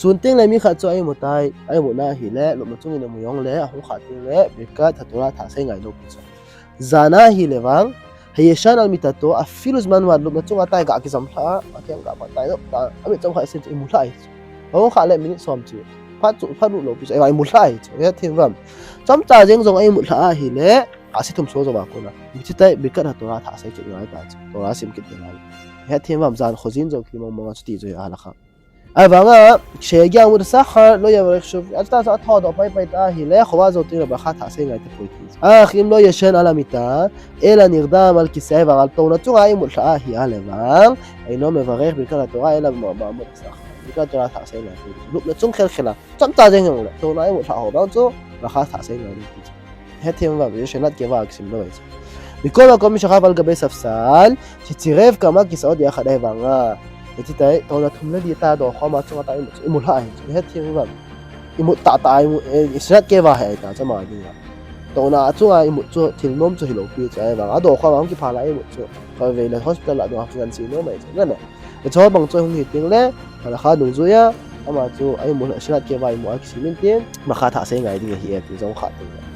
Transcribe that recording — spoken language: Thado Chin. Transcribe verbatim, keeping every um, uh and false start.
Sun teng le mi khat chu a imut tai, a imutna ahile, lupna chungin a imu jongle, ahung khah teng le, Birkat HaTorah thah sei ngai lou pi chu. Jan ahile vang, Hayeshan al mitato, afilu zman wahid, lupna chunga tai ga kijam lha, a kiang ga pat tai lou, ta, a mit chom khat sin chu imu lha ahi chu. Ahung khah le minute som chu, phat chu, phat lut lou pi chu, ahivang imu lha ahi chu, hethem uvem. Chomcha jeng jong a imut lha ahile, a se thum so jo a kona. Hiche tai, Birkat HaTorah thah sei kit ngai ta chu, Torah sim kit ngai. Hethem uvem, jan khojin jong kimang manga chuti chu ahi a la kha. Ahivanga, ksheyagia amud hasahar, lo yavarech shuv. Achuti chu athodoh paipai ta ahile, khovah jou teng le bracha thah sei ngai tapoi ti. Ach im lo yashen al hamita, ela nirדם al kiseh, ahivanga touna chunga imut lha ahi a le vang, eino mevarech birkat haTorah ela ba, ba amud hasahar. Birkat haTorah thah sei ngai tapoi. Lupna chung khelkhel a, chomcha jeng jongle, touna imut lha ho vang chu, bracha thah sei ngai tapoi. Hethem uvem, yashen al keva kisim lou ahi. Mikol makom mishakhav al gabe safsal, shechireb kama kisaot yachad, ahivanga. Hiche tai, touna thum le li ta dokhom a chunga ta imut chu, imu lha ahi chu. Hethem uvem. Imut tah tah a imut, eh, yashen al keva ahi ta chu ama dinga. Touna chunga imut chu, thil nom chu hilou pi chu ahivanga. Dokhom a hung kiphal a imut chu. Kavei le hospital a dokhom kingansei nom ahi chu. Nane. Hiche bang chu hung hi teng le, halakha dungjuiya, ama chu a imut lha, yashen al keva imut a kisim in tin, bracha thah sei ngai ding ahi e ti jong kha teng le.